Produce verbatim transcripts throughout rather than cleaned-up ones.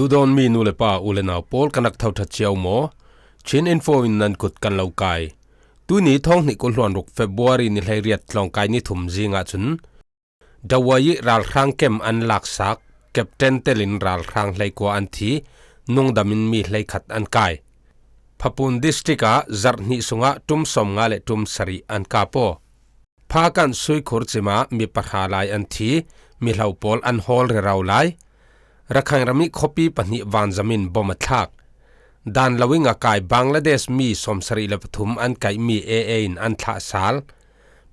Duhdawtmi nu le pa, u le nau pawl, kan rak tho ṭha cio maw? Chin Info in nan kut kan lo kai. Tuni thawng hnih kul hluan ruk February ni hleiriat tlawngkai ni thum zingah cun Dawei ih ralhrang kem an laksak, captain telin ralhrang hleikua an thi, nungdamin mi hleikhat an kai. Phapun district ah zarh hnih sungah ṭum sawmnga le ṭum sarih an kap aw. Phakan suikhur cimah mi pahra lai an thi, mihlo pawl an hawl rero lai. Rakhine ram ih khuapi pahnih vanzam in bom a thlak. Dan lo ih ngakai Bangladesh mi sawmsarih le pathum an kaihmi A A in an thlah sal.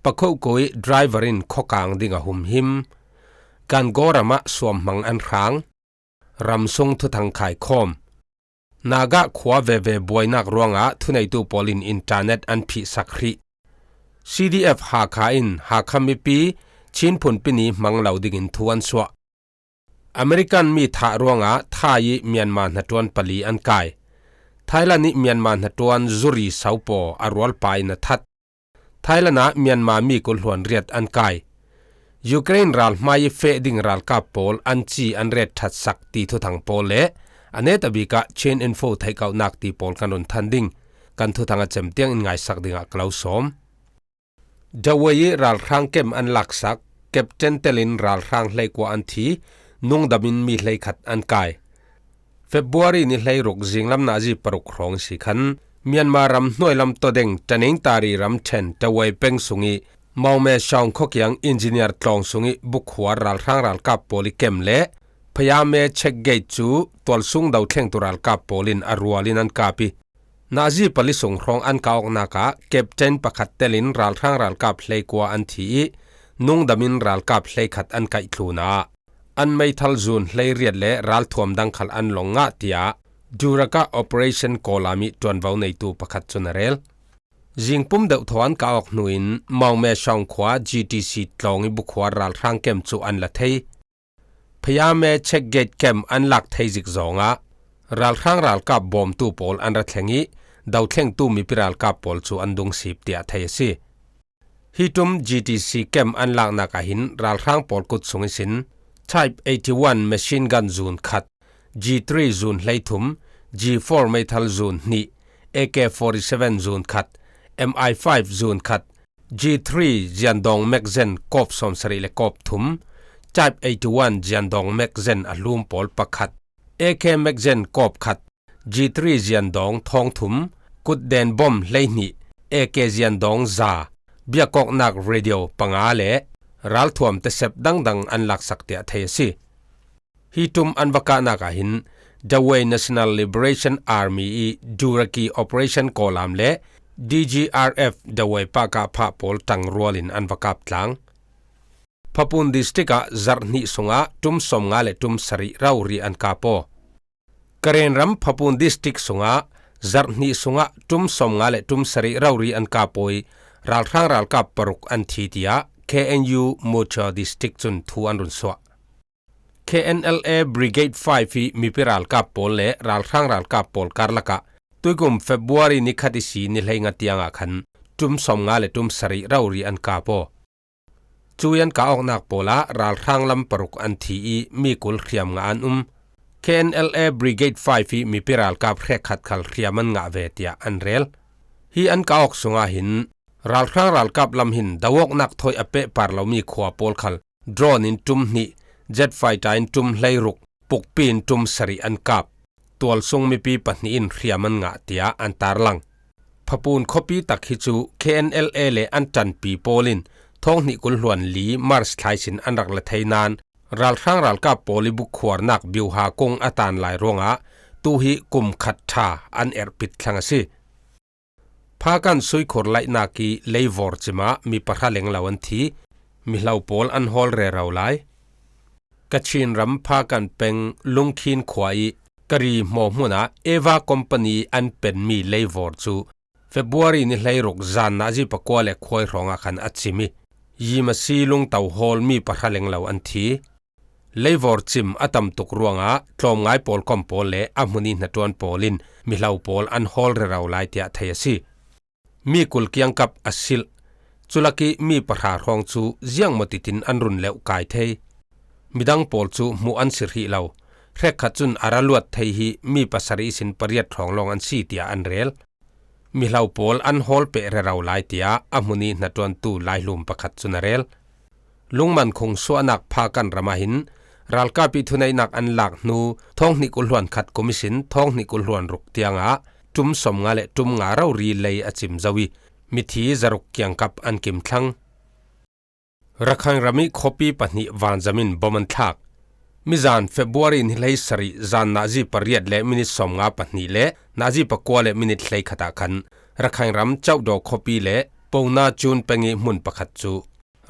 Pakhohko ih driver in khuakang ding a humhim. Gangaw ramah suamhmang an hrang. Ramsung thuthang khaikhawm. Naga khua veve buainak ruangah thuneitu pawl in internet an phihsak hrih. C D F Hakha in Hakha mipi Chin phunpi ni hmang lo dingin thu an suah. American mi thah ruangah Thai ih Myanmar hnaṭuan pali an kai. Thailand ih Myanmar hnaṭuan zuri saupaw a rualpa in a that. Thailand ah Myanmar mi kul hluan riat an kai. Ukraine ral hmai ih feh ding ralkap pawl an ci an ret ṭhatsak ti thuthang pawl le a netabik ah Chin Info theihkauhnak ti pawl kan run than ding. Kan thuthang a cem tiang in ngaisak dingah ka lo sawm. Dawei ih ralhrang kem an laksak, captain telin ralhrang hleikua an thi, nungdamin mi hleikhat an kai. February ni hleiruk zinglam nazi paruk hrawng si khan Myanmar ram hnuailam tawdeng Tanintari ramṭhen Dawei peng sungih Mawme Shawng khuakiang engineer tlawng sungih bukhuar ralhrang ralkap pawl ih kem le Phayame check gate cu tualsung dothlengtu ralkap pawl in a rual in an kap ih, nazi pali sung hrawng an kah awknak ah captain pakhat telin ralhrang ralkap hleikua an thi ih, nungdamin ralkap hleikhat an kaih tlunah an meithal zun hleiriat le ralthuam dang khal an long ngah, tiah Durak ah Operation Kawlam ih ṭuanvo neitu pakhat cun a rel. Zingpum deuhthaw an kah awk hnuin Mawme Shawng khua G T C tlawng ih bukhuar ralhrang kem cu an la thei. Phayame check gate kem an lak thei zik zawngah ralhrang ralkap bawmtu pawl an ra thleng ih, dothlengtu mipi ralkap pawl cu an dungsip, tiah thei a si. Hi ṭum G T C kem an laknak ah hin ralhrang pawl kut sung ihsin Type eighty-one machine gun zun khat, G three zun hleithum, G four meithal zun hnih, A K forty-seven zun khat, M I five zun khat, G three ziandawng magazine kawp sawmsarih le kawp thum, Type eighty-one ziandawng magazine a hlum pawl pakhat, A K magazine kawp khat, G three ziandawng thawng thum, kutden bom hleihnih, A K ziandawng za, biakawknak radio panga le ralthuam tesep dangdang an laksak, tiah thei a si. Hi ṭum an va kahnak ah hin Dawei National Liberation Army ih Duraki Operation Kawlam le D G R F Dawei pakah phah pawl ṭangrual in an va kap tlang. Phapun district ah zarh hnih sungah ṭum sawmnga le ṭum sarih rori an kap aw. Karen ram Phapun district sungah zarh hnih sungah ṭum sawmnga le ṭum sarih rori an kap aw ih, ralhrang ralkap paruk an thi, tiah K N U Mawchar district cun thu an run suah. K N L A Brigade five ih mipi ralkap pawl le ralhrang ralkap pawl karlak ah tuikum February ni khat ihsi ni hleinga tiang ah khan ṭum sawmnga le ṭum sarih rori an kap aw. Cuih an kah awknak pawl ah ralhrang lam paruk an thi ih mi kul hriamnga an um. K N L A Brigade five ih mipi ralkap hrekkhat khal hriam an ngah ve, tiah an rel. Hi an kah awk sungah hin ralhrang ralkap lam hin do awknak thawi a pehpar lomi khua pawl khal drone in ṭum hnih, jet fighter in ṭum hleiruk, pukpi in ṭum sarih an kap. Tualsung mipi pahnih in hriam an ngah, tiah an tarlang. Phapun khuapi tak hi cu K N L A le an ṭanpi pawl in thawng hnih kul hluan li March thla ihsin an rak la thei nain ralhrang ralkap pawl ih bukhuarnak biuha kung a tan lai ruangah tu hi kum khat ṭha an erhpit thlang a si. Phakan suikhur laihnak ih leivor cimah mi pahra lenglo an thi, mihlo pawl an hawl rero lai. Kachin ram Phakan peng Lungkhin khua ih Kari hmawhhmun ah Eva Company an penmi leivor cu February ni hleiruk zan nazi pakua le khuai hrawngah khan a cim ih, yimasi lungto hawl mi pahra lenglo an thi. Leivor cim a tam tuk ruangah tlawmngai pawlkom pawl le a hmun ih hnaṭuan pawl in mihlo pawl an hawl rero lai, tiah thei a si. Mi kul kiangkap a silh. Culak ih mi pahra hrawng cu ziangmaw titin an run leuh kai thei. Midang pawl cu hmuh an si hrih lo. Hrekkhat cun a ra luat thei hi mi pasarih ihsin pariat hrawng lawng an si tiah an rel. Mihlo pawl an hawl peh rero lai tiah a hmun i hnaṭuantu laihlum pakhat cun a rel. Lungman khung suahnak pha kan ram ah hin ralkap ih thuneihnak an lak hnu thawng hnih kul hluan khat kum ihsin thawng hnih kul hluan ruk tiangah ṭum sawmnga le ṭum nga rori lei a cim zo i mithi zaruk kiangkap an kim thlang. Rakhine ram ih khuapi pahnih vanzam in bom an thlak. Mizan February ni hleisarih zan nazi pariat le minit sawmnga pahnih le nazi pakua le minit hleikhat ah khan Rakhine ram Chaudo khuapi le Pona Chun peng ih hmun pakhat cu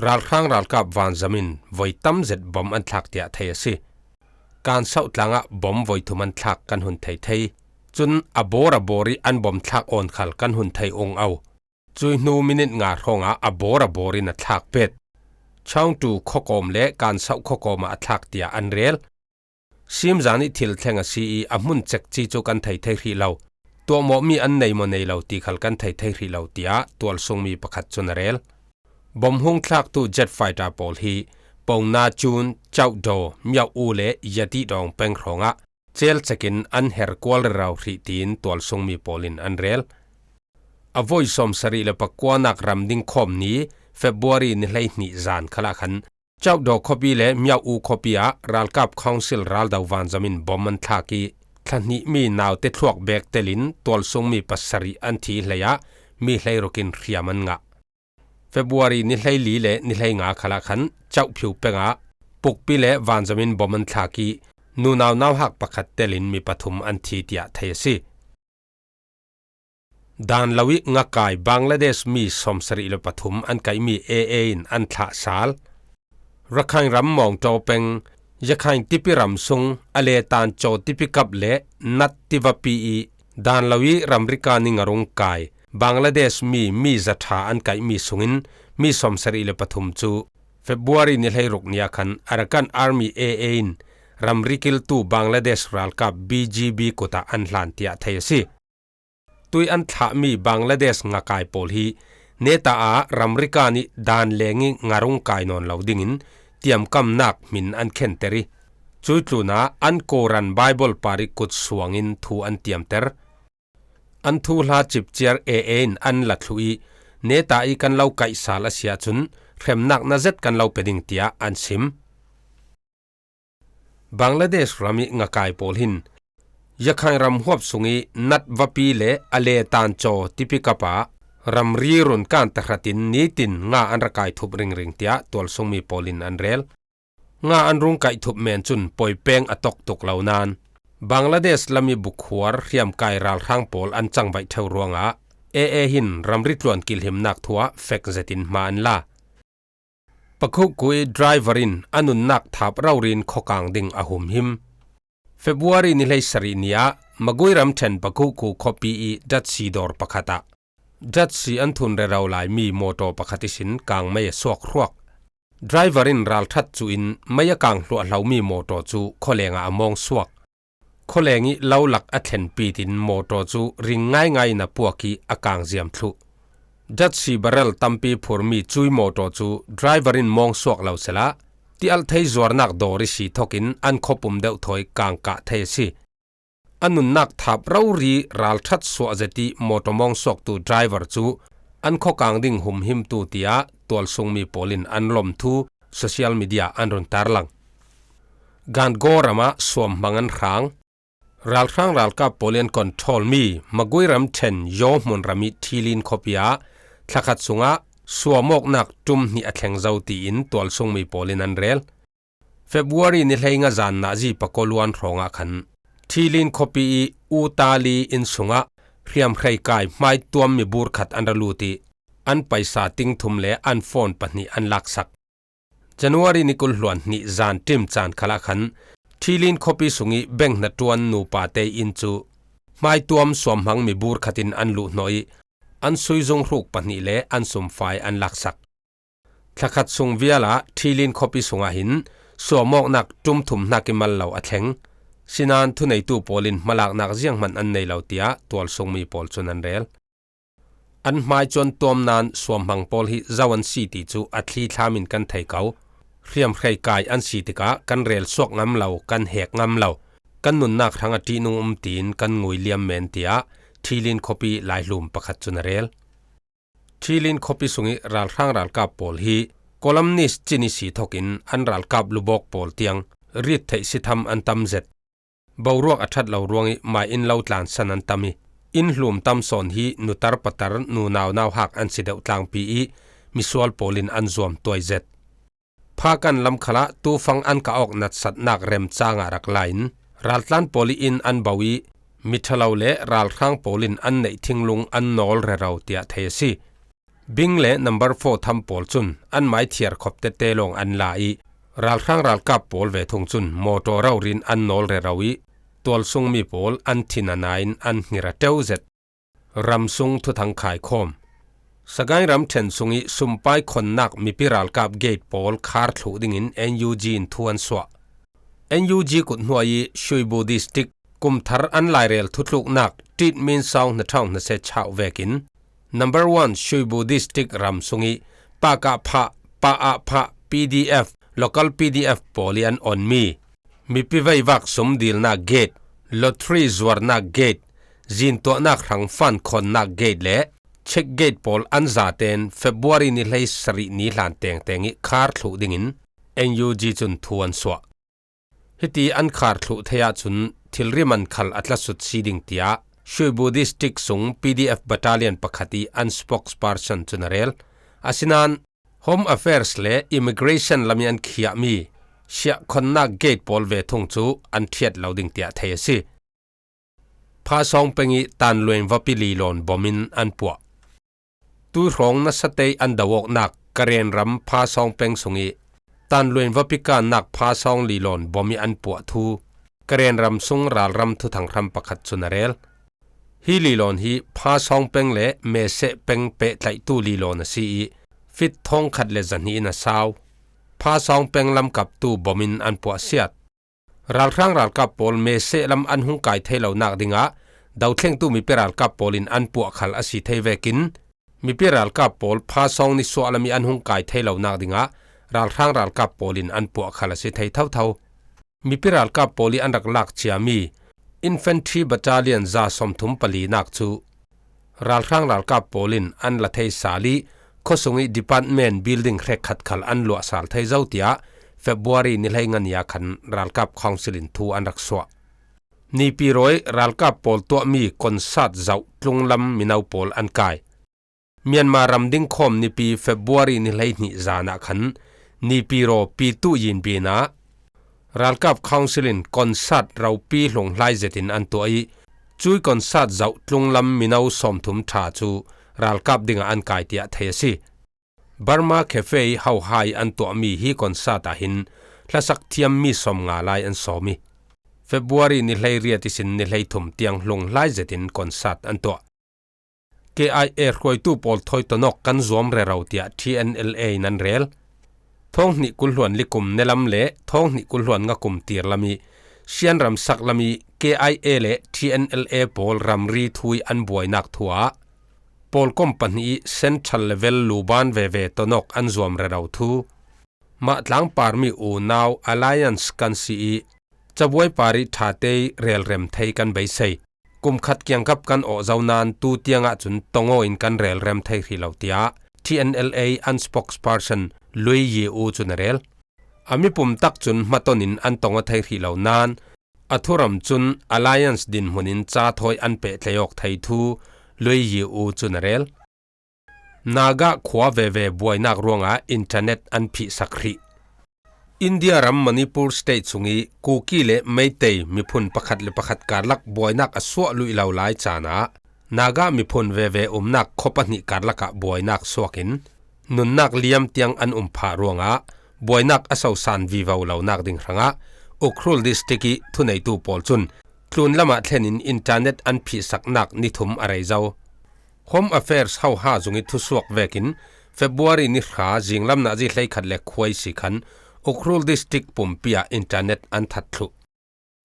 ralhrang ralkap vanzam in voi tam zet bom an thlak tiah thei a si. Kansauh tlangah bom voi thum an thlak kan hun thei thei. Cun a bawr a bawr ih an bom thlak awn khal kan hun thei ung au. Cui hnu minit nga hrawngah a bawr a bawr in a thlak pet. Changtu khuakawm le Kansauh khuakawm ah a thlak tiah an rel. Simzan ih thil thleng a si ih a hmun cekci cu kan thei thei hrih lo. Tuahmawhmi an nei maw nei lo ti khal kan thei thei hrih lo tiah tualsungmi pakhat cun a rel. Bom hung thlaktu jet fighter pawl hi Pona Chun, Chaudo, Myaw U le Yati Dawng peng hrawngah cel cekin an her kual rero hrih tiin tualsungmi pawl in an rel. A voi sawmsarih le pakuanak ram dingkhawm ni February ni hleihnih zan khalah khan Chaudo khuapi le Myaw U khuapi ah ralkap council raldo vanzam in bom an thlak ih thla hnihmi naute thluak bek telin tualsungmi pasarih an thi hlei ah mi hleiruk in hriam an ngah. February ni hleili le ni hleinga khalah khan Chauhphiu peng ah pukpi le vanzam in bom an thlak ih nunau nauhak pakhat telin mi pathum an thi tiah thei a si. Dan lo ih ngakai Bangladesh mi sawmsarih le pathum an kaihmi A A in an thlah sal. Rakhine ram Mawngtaw peng, Rakhine tipi ram sung, a le tancaw tipi kap le nat tivapi ih dan lo ih ramrika ni ngarung kai Bangladesh mi mi zatha an kaihmi sungin mi sawmsarih le pathum cu February ni hleiruk ni ah khan Arakan Army A A in ramri kiltu Bangladesh ralkap B G B kut ah an hlan tiah thei a si. Tui an thlahmi Bangladesh ngakai pawl hi neta ah ramrika nih dan leng ih ngarung kai nawn lo dingin tiamkamnak hmin an khenter ih, cui tlunah an Koran Bible par ih kut suangin thu an tiamter. An thuhla cipciar A A in an la thluh ih, neta ih kan lo kaihsal a si ahcun hremnak na zet kan lo pe ding tiah an sim. Bangladesh ram ih ngakai pawl hin Rakhine ram huap sungih nat vapi le a le tancaw tipi kap ah ramri run kan tahratin nitin nga an ra kai thup ringring tiah tualsungmi pawl in an rel. Nga an rung kaih thup men cun poipeng a toktuk lo nain Bangladesh lam ih bukhuar hriamkai ralhrang pawl an cangvaih ṭheu ruangah A A hin ramri tluan kilhimnak thu ah fek zetin hma an la. Pakhuku ih driver in a nunnak thap rori in khuakang ding a humhim. February ni hleisarih ni ah Magui ramṭhen Pakhuku khuapi ih datsi dawr pakhat ah datsi an thun rero lai mi mawtaw pakhat ihsin kangmei a suak hruak. Driver in ralṭhat cuh in mei a kang hluahhlomi mawtaw cu khualeng ah a mawng suak. Khualeng ih lo lak a thlenpi tin mawtaw cu ring ngaingai in a puak ih a kang ziam thluh. Datsi barrel tampi phurmi cui mawtaw cu driver in mawng suak lo sehla, tialh thei zuarnak dawr ihsi thokin an khuapum deuh thawi kang kah thei a si. A nunnak thap rori ralṭhat suah zet ih mawtaw mawng suaktu driver cu an khuakang ding humhimtu tiah tualsungmi pawl in an lawm thu social media an run tarlang. Gangaw ram ah suamhmang an hrang. Ralhrang ralkap pawl in an control mi Magui ramṭhen Yaw hmunram ih Thilin khuapi ah thlakhat sungah suamawknak ṭum hnih a thleng zo tiin tualsungmi pawl in an rel. February ni hleinga zan nazi pakua luan hrawngah khan Thilin khuapi ih U Tali inn sungah hriamhrei kai hmaituam mi bur khat an ra lut ih an paisa ting thum le an phone pahnih an laksak. January ni kul hluan hnih zan ṭim caan khalah khan Thilin khuapi sungih bank hnaṭuan nupa te inn cu hmaituam suamhmang mi bur khat in an luhhnawh ih an suizung hruk pahnih le an sumfai an laksak. Thlakhat sung vial ah Thilin khuapi sungah hin suamawknak ṭum thum hnak ih mal lo a thleng. Sinain thuneitu pawl in hmalaknak zianghman an nei lo tiah tualsungmi pawl cun an rel. An hmaicuan tuam nain suamhmang pawl hi zo an si ti cu a thlithlam in kan thei ko. Hriamhrei kai an si tikah kan rel suak ngam lo, kan hek ngam lo. kan nunnak hrang a ṭihnung um tiin kan ngui liam men, tiah Thilin khuapi laihlum pakhat cun a rel. Thilin khuapi sungih ralhrang ralkap pawl hi columnist cin ihsi thokin an ralkap lubawk pawl tiang rit theih si tham an tam zet. Boruak a ṭhat lo ruangih mai in lo tlansan an tam ih, in hlum tam sawn hi nutar patar nunau nauhak an si deuh tlangpi ih misual pawl in an zuam tuai zet. Phakan lam khalah tufang an kah awk natsatnak remcang ah rak la in, raltlan pawl ih in an bo ih, miṭhalo le ralhrang pawl in an neih thinglung an nawl rero tiah thei a si. Bing le number four tham pawl cun an mai thiar khop tete lawng an la ih, ralhrang ralkap pawl ve thung cun mawtaw raurin an nawl rero ih, tualsungmi pawl an thin a na in an hnir a ṭeu zet. Ramsung thuthang khaikhawm. Sagaing ramṭhen sungih sumpai khonnak mipi ralkap gate pawl khar thluh dingin N U G in thu an suah. N U G kut hnuai ih Shuibu District kumthar an lairel thutluknak Tit Min Saung hnaṭhawng hnasia chauh vekin number one Shuibu District ram sungih Pakah Phah, Paah Phah P D F, local P D F pawl ih an onmi mipi veivak sumdilnak gate, lottery zuarnak gate, zintuahnak hrang fan khonnak gate le check gate pawl an zaten February ni hleisarih ni hlan tengteng ih khar thluh dingin N U G cun thu an suah. Hiti an khar thluh thei ahcun thilri man khal a tlasut si ding, tiah Shuibu District sung P D F battalion pakhat ih an spokesperson cun a rel. Asinain Home Affairs le Immigration lam ih an khiahmi siahkhonnak gate pawl ve thung cu an ṭhiat lo ding, tiah thei a si. Phasawng peng ih Tanlueng vapi lilawn bom in an puah. Tuihrawng nasatei an do awknak Karen ram Phasawng peng sungih Tanlueng vapi kannak Phasawng lilawn bom ih an puah thu Karen ram sung ralram thuthang hram pakhat cun a rel. Hi lilawn hi Phasawng peng le Meseh peng pehtlaihtu lilawn a si ih, fit thawngkhat le zahnih in a sau. Phasawng peng lamkaptu bom in an puahsiat. Ralhrang ralkap pawl Meseh lam an hung kai thei lonak dingah dothlengtu mipi ralkap pawl in an puah khal a si thei vekin, mipi ralkap pawl Phasawng nisuah lam ih an hung kai thei lonak dingah ralhrang ralkap pawl in an puah khal a si thei thotho. Mipi ralkap pawl ih an rak lak ciami Infantry Battalion za sawmthum palinak cu ralhrang ralkap pawl in an la thei sal ih, khuasung ih department building hrekkhat khal an luah sal thei zo, tiah February ni hleinga ni ah khan ralkap council in thu an rak suah. Nipirawi ralkap pawl tuahmi concert zoh tlunglam mino pawl an kai. Myanmar ram dingkhawm nipi February ni hleihnih zan ah khan Nipiraw Pitu Yinbin ah ralkap council in concert ropi hlunghlai zetin an tuah ih, cui concert zoh tlunglam mino sawmthum ṭha cu ralkap dingah an kai, tiah thei a si. Burma Cafe hohai an tuahmi hi concert ah hin hlasak thiammi sawmnga lai an sawm ih, February ni hleiriat ihsin ni hleithum tiang hlunghlai zetin concert an tuah. K I A hruaitu pawl thawi tonawk kan zuam rero, tiah T N L A in an rel. Thawng hnih kul hluan li kum nelam le thawng hnih kul hluan nga kum tir lam ih Shan ramsak lam ih K I A le T N L A pawl ramri thu ih an buainak thu ah pawlkom pahnih ih central level luban veve tonawk an zuam rero thu. Mah tlangparmi unau alliance kan si ih cabuai par ih ṭhatei relrem thei kan beisei. Kum khat kiangkap kan awh zo nain tu tiang ahcun tongaw in kan relrem thei hrih lo, tiah T N L A an spokesperson Lui Yi U cun a rel. A mipum tak cun hmaton in an tongaw thei hrih lo nain a thuram cun alliance dinhmun in ca thawi an pehtlaih awk thei thu Lui Yi U cun a rel. Naga khua veve buainak ruangah internet an phihsak hrih. India ram Manipur state sungih Kuki le Meitei miphun pakhat le pakhat karlak buainak a suah luih lo lai caan ah Naga miphun veve umnak khua pahnih karlak ah buainak suakin nunnak liam tiang an um phah ruangah buainak a sosan vivo lonak ding hrangah Ukhrul district ih thuneitu pawl cun tlunlam ah thlen in internet an phihsaknak ni thum a rei zo. Home Affairs hoha zung ih thusuak vekin February ni hra zinglam nazi hleikhat le khuaisi khan Ukhrul district pumpi ah internet an that thluh.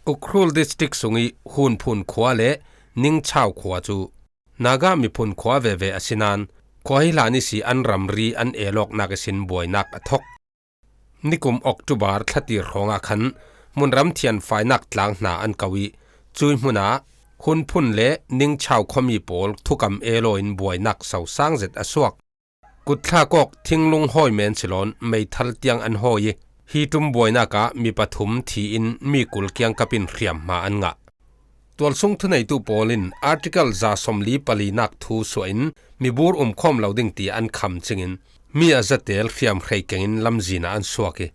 Ukhrul district sungih Hunphun khua le Ningchau khua cu Naga miphun khua veve a si nain khua hi hlan ihsi an ramri an el awknak ihsin buainak a thok. Nikum October thlatir hrawngah khan hmunram thianfainak tlang hna an ko ih, cui hmunah hun phun le ningchau khuami pawl thukam e lawin buainak sosang zet a suak. Kutthlak awk thinglung hawi men si lawn meithal tiang an hawi ih, hi ṭum buainak ah mi pathum thi in mi kul kiangkap in hriamhma an ngah. Tualsung thuneitu pawl in Article za sawmli palinak thu suah in mibur umkhawm lo ding ti an kham cingin mi a zatel hriamhrei kengin lamzin ah an suak ih,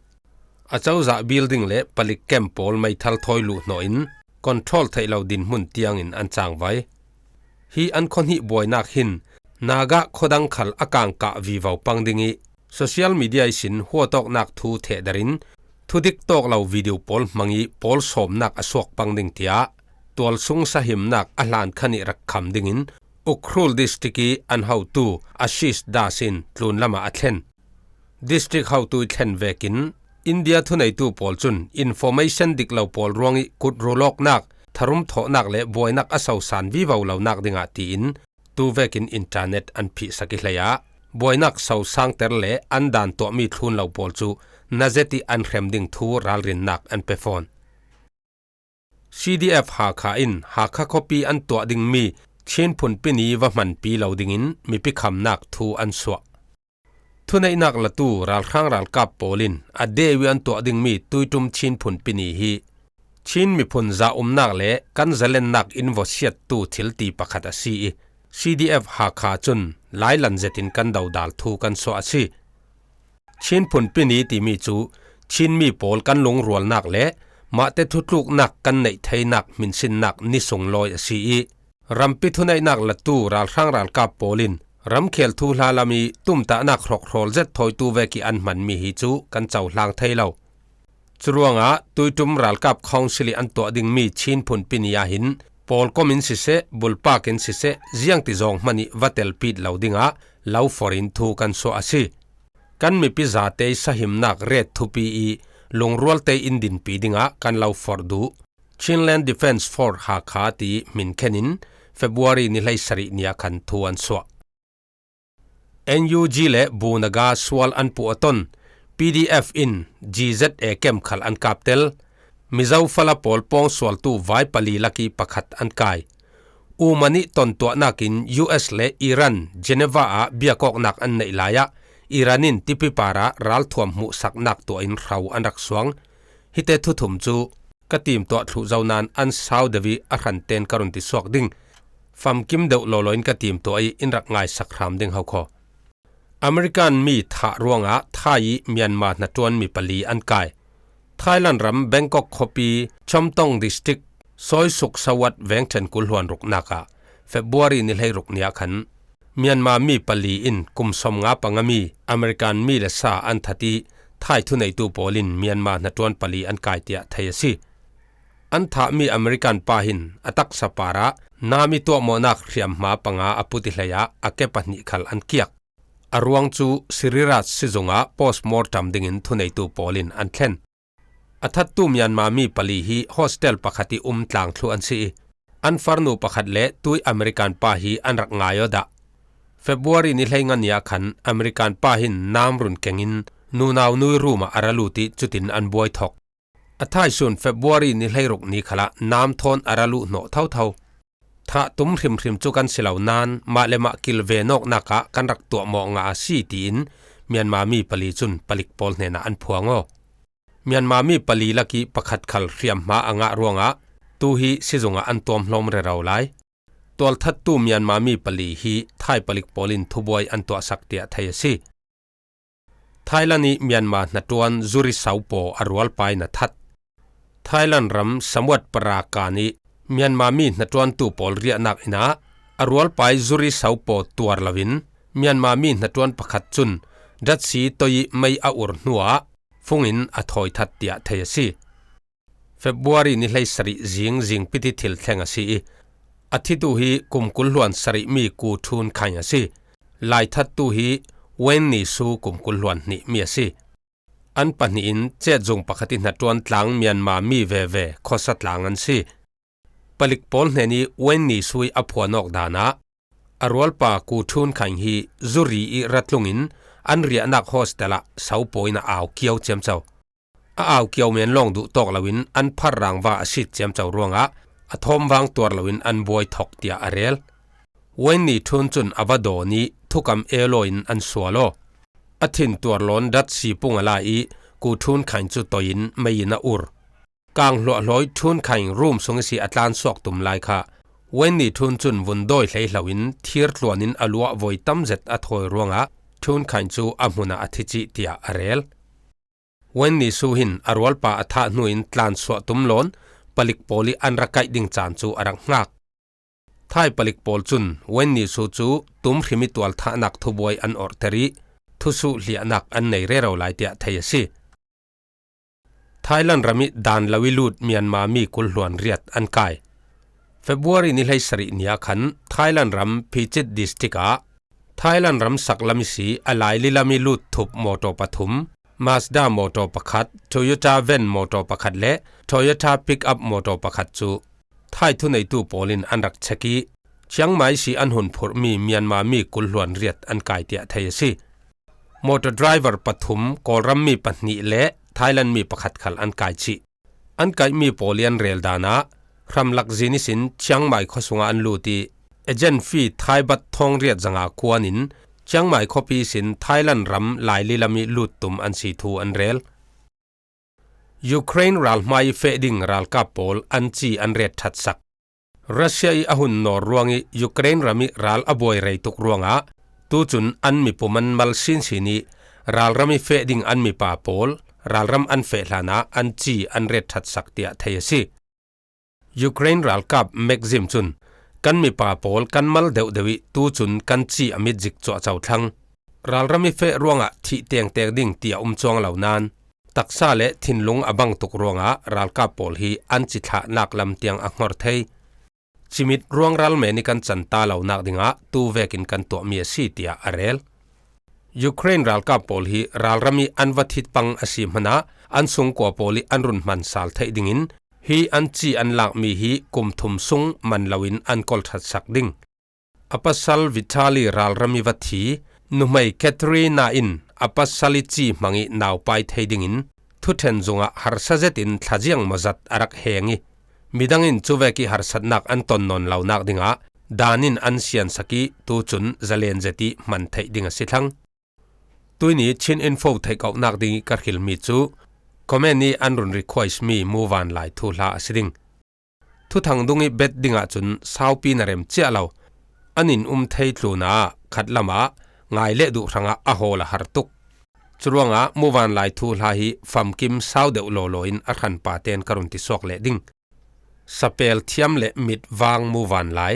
a cozah building le palik camp pawl meithal thawi luh hnawh in control theih lo dinhmun tiangin an cangvai. Hi an khuahnih buainak hin Naga khuadang khal a kangkah vivo pang ding ih, social media ihsin huatawknak thu thehder in thudik tawk lo video pawl hmang ih pawl sawmnak a suak pang ding tiah tualsung sahimnak a hlan khan ih rak kham dingin Ukhrul District ih an hotu Ashish Das in tlunlam ah a thlen. District hotu ih thlen vekin India thuneitu pawl cun information dik lo pawl ruangih kutrulawknak, tharum thawhnak le buainak a sosan vivo lonak dingah tiin tu vekin internet an phihsak ih hlei ah buainak sosangter le an dan tuahmi thlun lo pawl cu na zet ih an hrem ding thu ralrinnak an pe fawn. C D F Hakha in Hakha khuapi an tuah dingmi Chin phunpi ni va hmanpi lo dingin mipi khamnak thu an suah. Thuneihnak latu ralhrang ralkap pawl in a deu ih an tuah dingmi tuiṭum Chin phunpi ni hi Chin miphun zaumnak le kan zalennak in vawsiattu thilti pakhat a si ih, C D F Hakha cun lailan zetin kan dodal thu kan suah a si. Chin phunpi ni timi cu Chinmi pawl kan lungrualnak le mahte thutluknak kan neih theinak hminsinnak ni sunglawi a si ih, rampi thuneihnak latu ralhrang ralkap pawl in ramkhel thuhla lam ih tumtahnak hrawkhrawl zet thawitu vek ih an hmanmi hi cu kan cohlang thei lo. Curuangah tuiṭum ralkap council ih an tuah dingmi Chin phunpi ni ah hin pawlkom in siseh, bulpak in siseh, ziangti zawng hmanh ih va telpit lo dingah lo for in thu kan suah a si. Kan mipi zate ih sahimnak ret thupi ih lungrualte in dinpi dingah kan lo forh duh. Chinland Defence Force Hakha ti hmin khen in February ni hleisarih ni ah khan thu an suah. N U G le Bunaga sual an puh a ton P D F in G Z A camp khal an kaptel. Mizo fala pawl pawngsualtu vai pali lakih pakhat an kai. Uman ih tontuahnak in U S le Iran Geneva ah biakawknak an neih lai ah Iran in tipi parah ralthuam hmuhsaknak tuah in hro an rak suang. Hite thuthum cu ka timtuah thluh zo nain an sau deuh ih a hranten ka run ti suak ding. Famkim deuh lawlaw in ka timtuah ih in rak ngaisak hram ding ho khaw. American mi thah ruangah Thai ih Myanmar hnaṭuan mi pali an kai. Thailand ram Bangkok khuapi Chomtong District Soisuk Sawat vengṭhen kul hluan ruknak ah February ni hleiruk ni ah khan Myanmar mi pali in kum sawmnga panga mi American mi le sa an that ih Thai thuneitu pawl in Myanmar hnaṭuan pali an kai tiah thei a si. An thahmi American pa hin a taksa parah nam ih tuahmawhnak hriamhma panga a put ih hlei ah a ke pahnih khal an kiak. A ruang cu Siriraj sizung ah postmortem dingin thuneitu pawl in an thlen. A thattu Myanmar mi pali hi hostel pakhat ih um tlang thluh an si ih, an farnu pakhat le tuih American pa hi an rak ngai aw dah. February ni hleinga ni ah khan American pa hin nam run kengin nunau nui room ah a ra lut ih cutin an buai thok. A thaisun February ni hleiruk ni khalah nam thawn a ra luh hnawh thotho. Thah tum hrimhrim cu kan si lo nain mah le mah kilven awknak ah kan rak tuahmawh ngah a si, tiin Myanmar mi pali cun palik pawl hnenah an phuang aw. Myanmar mi pali lakih pakhat khal hriamhma a ngah ruangah tu hi sizung ah an tuamhlawm rero lai. Tualthattu Myanmar mi pali hi Thai palik pawl in thubuai an tuahsak tiah thei a si. Thailand ih Myanmar hnaṭuan zuri saupaw a rualpa in a that. Thailand ram Samut Prakan ih Myanmar mi hnaṭuantu pawl riahnak inn ah a rualpa ih zuri saupaw tuar loin Myanmar mi hnaṭuan pakhat cun datsi toi ih mei a ur hnuah fungin a thawi that tiah thei a si. February ni hleisarih zing zingpiti thil thleng a si ih, a thitu hi kum kul hluan sarihmi Ku Thun Khaing a si. Laithattu hi Wen Ni Su kum kul hluan hnihmi a si. An pahnih in cetzung pakhat ih hnaṭuan tlang Myanmar mi veve khuasa tlang an si. Palik pawl hnen ih Wen Ni Su ih a phuan awk dan ah a rualpa Ku Thun Khaing hi zuri ih ra tlungin an riahnak hostel ah saupaw in a au kio ciamco. A au kiau men lawng duh tawk loin an phar rangva a sit ciamco ruangah a thawm vang tuar loin an buai thawk tiah a rel. Wenny Thun cun a va dawn ih thukam elaw in an sual aw. A thin tuar lawn dat sipung a la ih Ku Thun Khaing cu toi in mei in a ur. Kang hluahhlawi Thun Khaing room sung ihsi a tlan suak tum lai kha Wenny Thun cun vun dawi hlei hlo in thir tluan in a luah voi tam zet a thawi ruangah Thun Khaing cu a hmunah a thi cih tiah a rel. Wenny Su hin a rualpa a thah hnu in tlan suah tum lawn palik pawl ih an ra kaih ding caan cu a rak hngak. Thai palik pawl cun Wenny Su cu tum hrim ih tual thahnak thubuai an orhter ih thusuh hliahnak an nei rero lai tiah thei a si. Thailand ram ih dan lo ih lut Myanmar mi kul hluan riat an kai. February ni hleisarih ni ah khan Thailand ram Phichit district ah Thailand ram sak lam ihsi a laili lam ih lut thup mawtaw pathum, Mazda mawtaw pakhat, Toyota van mawtaw pakhat le Toyota pickup mawtaw pakhat cu Thai thuneitu pawl in an rak check ih Chiang Mai ihsi an hun phurhmi Myanmar mi kul hluan riat an kai tiah thei a si. Motor driver pathum, Kawlram mi pahnih le Thailand mi pakhat khal an kai chih. An kaihmi pawl ih an rel dan ah hramlak zin ihsin Chiang Mai khuasung ah an lut ih agent fee Thai baht thawng riat zanga kuan in Chiang Mai khuapi ihsin Thailand ram laili lam ih lut tum an si thu an rel. Ukraine ralhmai ih feh ding ralkap pawl an ci an ret ṭhatsak. Russia ih a hun nawr ruangih Ukraine ram ih ral a buai rei tuk ruangah tucun an mipum an mal sinsin ih ralram ih feh ding an mipa pawl ralram an feh hlanah an ci an ret ṭhatsak tiah thei a si. Ukraine ralkap Maxim cun kan mipa pawl kan mal deuhdeuh ih tucun kan ci a mit zik cuahco thlang. Ralram ih feh ruangah thih tengteng ding ti a um cuang lo nain taksa le thinlung a bang tuk ruangah ralkap pawl hi an ci thlahnak lam tiang a hnor thei. Cimit ruangral men ih kan canta lonak dingah tu vekin kan tuahmi a si tiah a rel. Ukraine ralkap pawl hi ralram ih an va thi pang a si hmanah an sungkua pawl ih an run hman sal theih dingin hi an ci an lakmi hi kum thum sung man loin an kolṭhatsak ding. A pasal Vitali ralram ih va thi, nuhmei Katerina in a pasal ih ci hmangih naupai thei dingin thuṭhen zungah harsa zetin thlaziang mawzat a rak heng ih midang in cuvek ih harsatnak an ton nawn lonak dingah dan in an siansak ih tucun zalen zet ih hman theih ding a si thlang. Tuini Chin Info theihkauhnak dingih ka hrilmi cu comment ih an run request mi muvanlai thuhla a si ding. Thuthang dungih bet dingah cun saupi na rem ciah lo. An in um thei tlunah khatlamah ngai leh duh hrangah a hawl a har tuk. Curuangah muvanlai thuhla hi famkim sau deuh lawlaw in a hranpa tein ka run tisuak leh ding. Sapel thiam le mit vang muvanlai.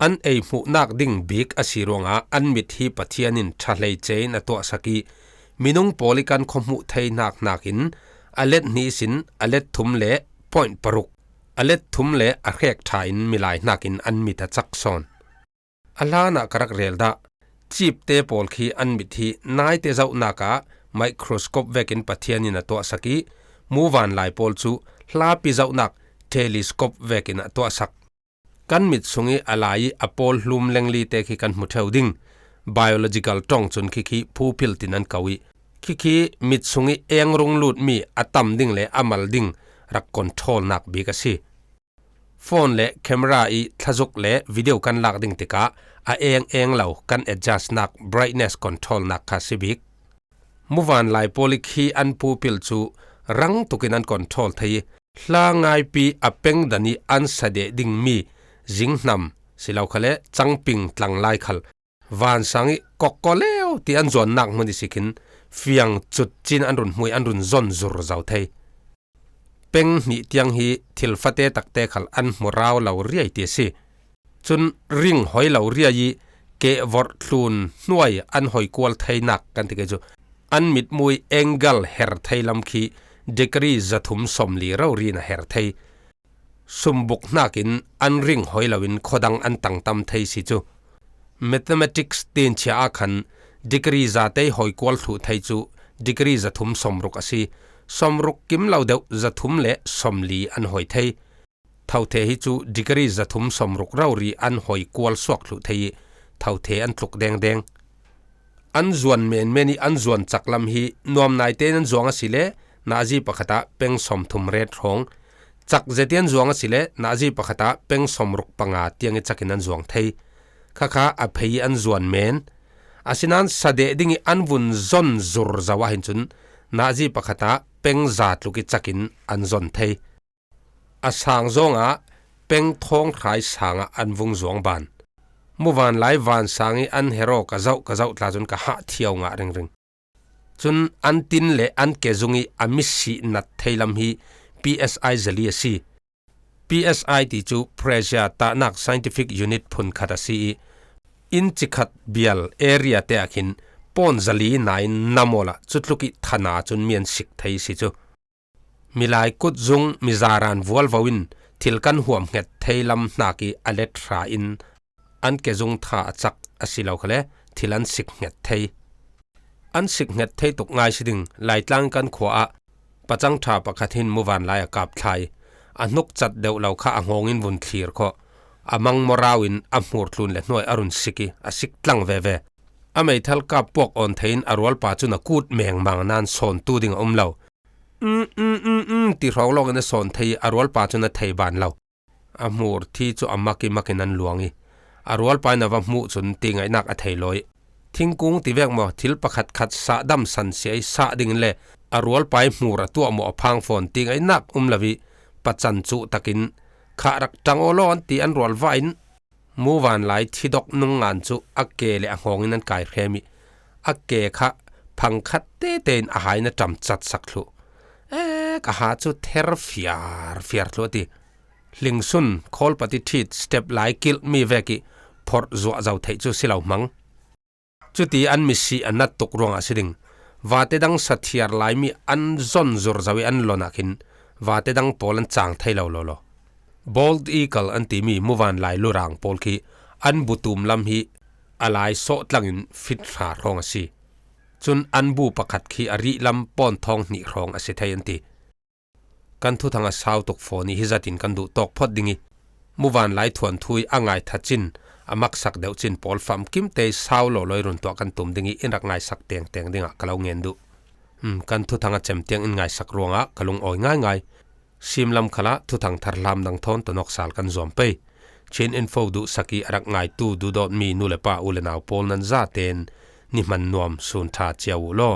An ei hmuhnak ding bik a si ruangah an mit hi Pathian in ṭha hleice in a tuahsak ih minung pawl ih kan khuahmuh thei hnakhnak in a let hnih ihsin a let thum le point paruk, a let thum le a hrek ṭha in milai hnakin an mit a cak sawn. A hlanah ka rak rel dah, cipte pawl khi an mit hi naite zohnak ah microscope vekin Pathian in a tuahsak ih muvanlai pawl cu hlapi zohnak telescope vekin a tuahsak. Kan mit sungih a lai ih a pawl hlum lenglite khi kan hmu ṭheu ding. Biological ṭong cun khikhi pupil tin an ko ih khikhi mit sungih eng rung lutmi a tam ding le a mal ding rak controlnak bik a si. Phone le camera ih thlazuk le video kan lak ding tikah a eng eng lo kan adjustnak brightness controlnak kha si bik. Muvanlai pawl ih khi an pupil cu rang tukin an control thei ih hla ngaipi a pengdan ih an sadeh dingmi zinghnam si lo khale cangping tlang lai khal vansang ih kokko leu ti an zuannak hmun ihsi khin fiang cut cin an run hmu ih an run zon zur zo thei. Peng hnih tiang hi thil fate takte khal an hmu rau lo riai ti a si. Cun ring hoi lo riai ih kehvorh thlun hnuai an hoi kual theinak kan ti kei cu an mitmu ih angle her thei lam khi degree zathum sawmli rori in a her thei. Sumbuk hnakin an ring hoi loin khuadang an tangtam thei si cu. Mathematics tinchia ah khan degree zate ih hoi kual thluh thei cu degree zathum sawmruk a si. Sawmruk kim lo deuh zathum le sawmli an hoi thei. Thothe hi cu degree zathum sawmruk rori an hoi kual suak thluh thei ih thothe an tluk dengdeng. An zuan menmen ih an zuan cak lam hi nuam naite in an zuang a si le nazi pakhatah peng sawmthum ret hrawng, chak zetian zuang a si le nazi pakhatah peng sawmruk panga tiang i chakin an zuang thei. Khakha a phei an zuan men. Asinan sadeh ding i an vun zon zur zo ahin cun nazi pakhatah peng za tluk i chakin an zon thei. A sang zawnga peng thawng hrai sangah an vung zuang ban. Muvanlai vansang i an hero ka zauh ka zauh tla cun ka hah thiau ngah ringring. Cun an tin le an ke zung i a mi sih nat thei lam hi P S I zali a si. P S I ti cu Pressure Tahnak Scientific Unit phunkhat a si i, inchi khat bial area te ah khin pawn zali nain nam awla cutluk i thana cun mi an sik thei si cu. Milai kutzung mizaran vualvo in thil kan huamhnget thei lam hnak i a let hra in an kezung tha a cak a si lo khale thil an sik hnget thei. An sik hnget thei tuk ngai si ding Laitlang kan khua ah pacang ṭha pakhat hin muvanlai a kap thlai. A hnuk cat deuh lo kha a ngawng in vun thlir khawh. A mang morau in a hmur tlun le hnuai a run sik i a sik tlang veve. A meithal kap puak awn thei in a rualpa cun a kut mengmang nain sawntu ding a um lo. Um, um, um, um, ti hrawng lawngin a sawn thei i a rualpa cun a thei ban lo. A hmur thi cu a mak i mak in an luang i a rualpa in a va hmuh cun ti ngaihnak a thei lawi. Thingkung ti vek maw, thil pakhat khat sah damsan si ei sah dingin le a rualpa i hmur a tuah maw a phang fawn ti ngaihnak um lo i pacan cuh takin khah rak ṭang aw law an ti an rual vah in muvanlai thidok nung ngan cu a ke le a hngawng in an kai hrem i a ke kha phangkhat tete in a hai na ṭam cat sak thluh. Ek, a ha cu ther fiar fiar thluh a ti. Hlingsun khawlpati ṭhit step lai kilh mi vek i phorh zuah zo theih cu si lo hmang. Cuti an mi sih a nat tuk ruangah si ding. Vate dang sathiar lai mi an zon zur zo i an lon ah khin vate dang pawl an cang thei lo lo lo. Bald eagle an timi muvanlai lurang pawl khi an bu tum lam hi a lai sawh tlangin fit hra hrawng a si. Cun an bu pakhat khi a rih lam pawn thawng hnih hrawng a si thei an ti. Kan thuthang a sau tuk fawn i hi zatin kan duh tawk phawt ding i muvanlai thuanthu i a ngai that cin a maksak deuh cin pawl famkim te i sau lawlawi run tuah kan tum ding i in rak ngaisak tengteng dingah ka lo ngen duh. Hmm, kan thuthang a cem tiang in ngaisak ruangah ka lungawi ngaingai. Simlam khalah thuthang thar hlam dang thawn tonawk sal kan zuam pei. Chin Info duhsak i a rak ngaitu duhdawtmi nu le pa u le nau pawl nan zaten ni hman nuam sun ṭha cio uh law.